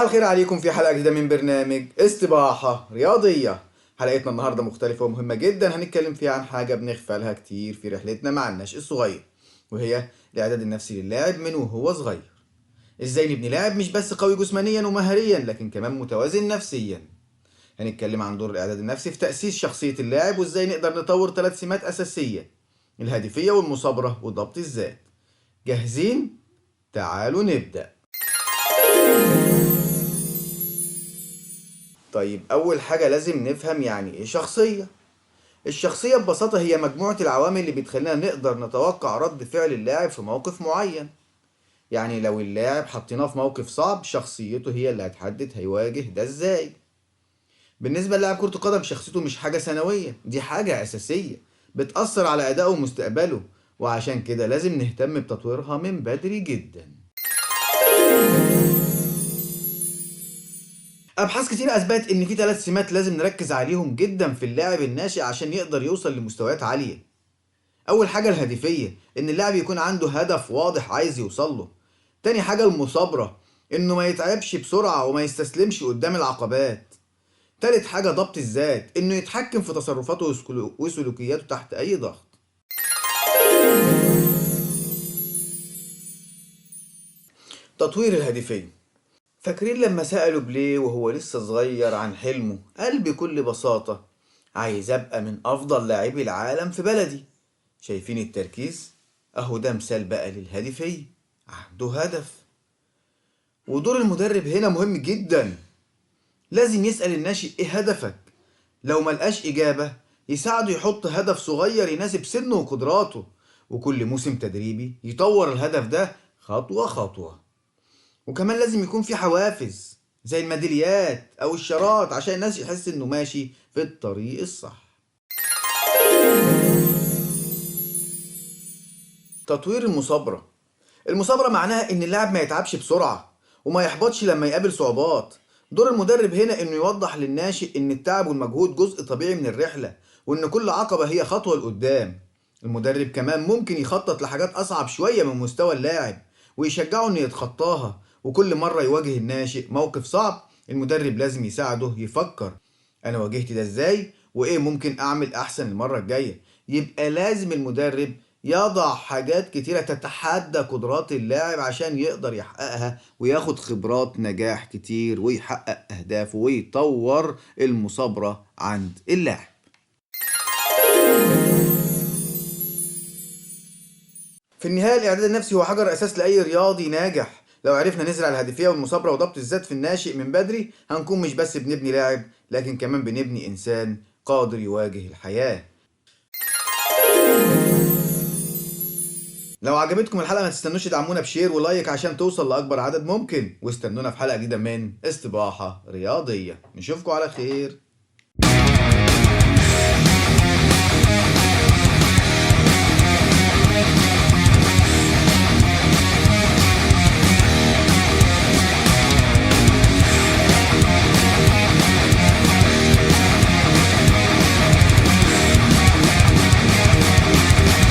الخير عليكم في حلقة جديدة من برنامج استباحة رياضية. حلقتنا النهاردة مختلفة ومهمة جدا، هنتكلم فيها عن حاجة بنغفلها كتير في رحلتنا مع النشء الصغير، وهي الإعداد النفسي للاعب من وهو صغير. ازاي نبني لاعب مش بس قوي جسمانيا ومهاريا، لكن كمان متوازن نفسيا. هنتكلم عن دور الإعداد النفسي في تأسيس شخصية اللاعب، وازاي نقدر نطور 3 سمات أساسية: الهادفية والمثابرة وضبط الذات. جاهزين؟ تعالوا نبدأ. طيب، أول حاجة لازم نفهم يعني إيه شخصية. الشخصية ببساطة هي مجموعة العوامل اللي بتخلينا نقدر نتوقع رد فعل اللاعب في موقف معين. يعني لو اللاعب حطيناه في موقف صعب، شخصيته هي اللي هتحدد هيواجه ده إزاي. بالنسبة للاعب كرة القدم، شخصيته مش حاجة ثانوية، دي حاجة أساسية بتأثر على أدائه ومستقبله، وعشان كده لازم نهتم بتطويرها من بدري جدا. أبحاث كتير أثبتت إن في 3 سمات لازم نركز عليهم جدا في اللاعب الناشئ عشان يقدر يوصل لمستويات عالية. أول حاجة الهدفية، إن اللاعب يكون عنده هدف واضح عايز يوصل له. تاني حاجة المثابرة، إنه ما يتعبش بسرعة وما يستسلمش قدام العقبات. تالت حاجة ضبط الذات، إنه يتحكم في تصرفاته وسلوكياته تحت أي ضغط. تطوير الهدفية. فاكرين لما سألوا بليه وهو لسه صغير عن حلمه؟ قال بكل بساطة: عايز أبقى من أفضل لاعبي العالم في بلدي. شايفين التركيز؟ أهو ده مثال بقى للهدفية، عنده هدف. ودور المدرب هنا مهم جدا، لازم يسأل الناشئ إيه هدفك؟ لو ملقاش إجابة يساعده يحط هدف صغير يناسب سنه وقدراته، وكل موسم تدريبي يطور الهدف ده خطوة خطوة. وكمان لازم يكون في حوافز زي الميداليات أو الشارات عشان الناس يحس إنه ماشي في الطريق الصح. تطوير المثابرة. المثابرة معناها إن اللاعب ما يتعبش بسرعة وما يحبطش لما يقابل صعوبات. دور المدرب هنا إنه يوضح للناشئ إن التعب والمجهود جزء طبيعي من الرحلة، وإن كل عقبة هي خطوة لقدام. المدرب كمان ممكن يخطط لحاجات أصعب شوية من مستوى اللاعب ويشجعه إنه يتخطاها. وكل مرة يواجه الناشئ موقف صعب، المدرب لازم يساعده يفكر: أنا واجهت ده إزاي؟ وإيه ممكن أعمل أحسن المرة الجاية؟ يبقى لازم المدرب يضع حاجات كتيرة تتحدى قدرات اللاعب عشان يقدر يحققها وياخد خبرات نجاح كتير ويحقق أهدافه ويطور المثابرة عند اللاعب. في النهاية الإعداد النفسي هو حجر أساس لأي رياضي ناجح. لو عرفنا نزرع الهدفية والمثابرة وضبط الذات في الناشئ من بدري، هنكون مش بس بنبني لاعب، لكن كمان بنبني إنسان قادر يواجه الحياة. لو عجبتكم الحلقة ما تستنوش تدعمونا ب share و like عشان توصل لأكبر عدد ممكن، واستنونا في حلقة جديدة من استباحة رياضية. نشوفكم على خير.